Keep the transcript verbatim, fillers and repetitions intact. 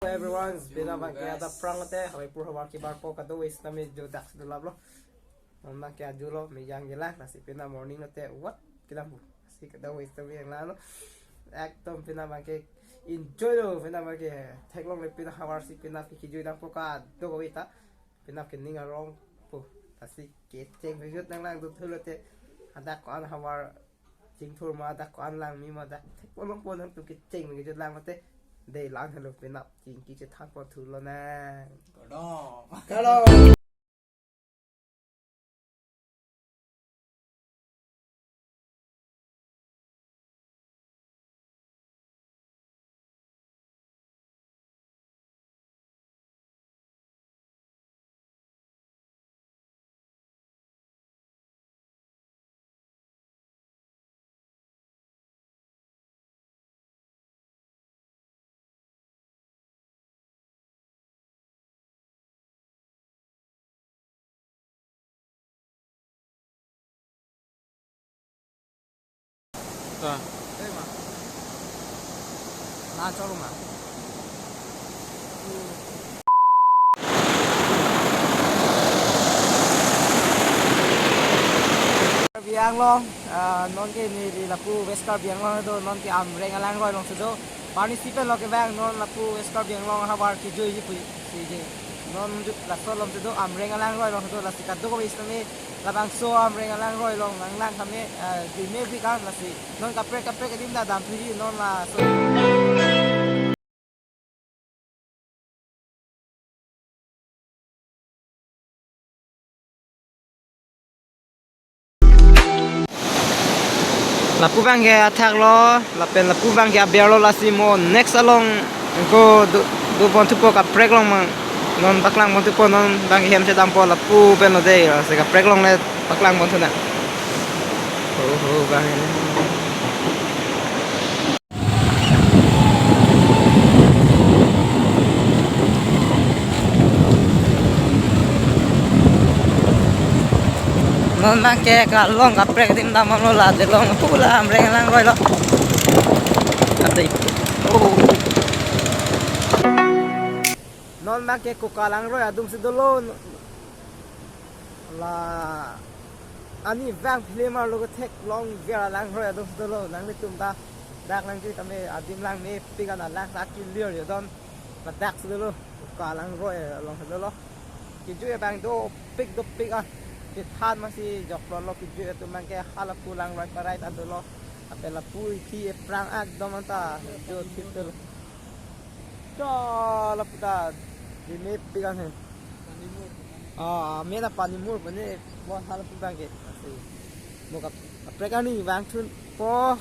Everyone, pina bangke ada prang te, hawi pur hawa kibar po kado wis nami jo dak sido lap lo. Non bangke ajo lo, mejang jelang, lasi pina morning lo te, what? Kilang bu. Si kado wis nami yang lalo. Ekdom pina bangke enjoy lo, pina bangke theklong le pina havar si pina ki kijui dang po kado ko wita. Pina ke ning arong po. Lasi kecheng kejut nang lang dut thulo te. Ada ko an havar chingthur ma, ada ko an lang mi ma, ada thek polong po nang tu kecheng kejut lang te. Dei lang helo pina chingki chethan po thulo nang. Kado. Kado. Ta. Na cholo ma. Karbi Anglong, ah, non ke neli lapu West Karbi Anglong do, non ke Amreng alangroi along si do. Parni sipen lo ke bang non lapu West Karbi Anglong havar kijui ji pu si je. Non ju laso along si do, Amreng alangroi along si do, lasi kado ko wis nami labangso Amreng alangroi along nang lang kami, ah, di me bi kan lasi. Non kaprek kaprek adim ta dam thuji non laso. Lapu bangke athak lo, lapen lapu bangke aber lo, lasi mo next along ko do, do pon thupo kaprek along mang. Non paklang pon thupo, non bangke hem si dampo lapu pen lo dei, lasi kaprek along le paklang pon thuna. Ho, ho, bang. Non bangke kalong kaprek adim dam lo, la delong pu la Amreng alangroi lo. Ate. Oh. Non bangke Kuka alangroi atum si dolo. La ani vang film arlo ke theklong ver alangroi atum si dolo, nanglitum ta dak nangji kami adim lang mepik an, alang ta clear jo don. Ladak si dolo, Kuka alangroi along si dolo. Kijui abang dopik dopik ah. Chethan masi joklo lo kijui atum bangke, halapu alangroi parai ta dolo. Ape lapu ithi eprang ekdom anta jo thip dolo. Cho lapu ta di mepik an he. Ah, mena Panimur pune, mo halapu bangke. Asi. Mo kap, kaprek ani vang thun po.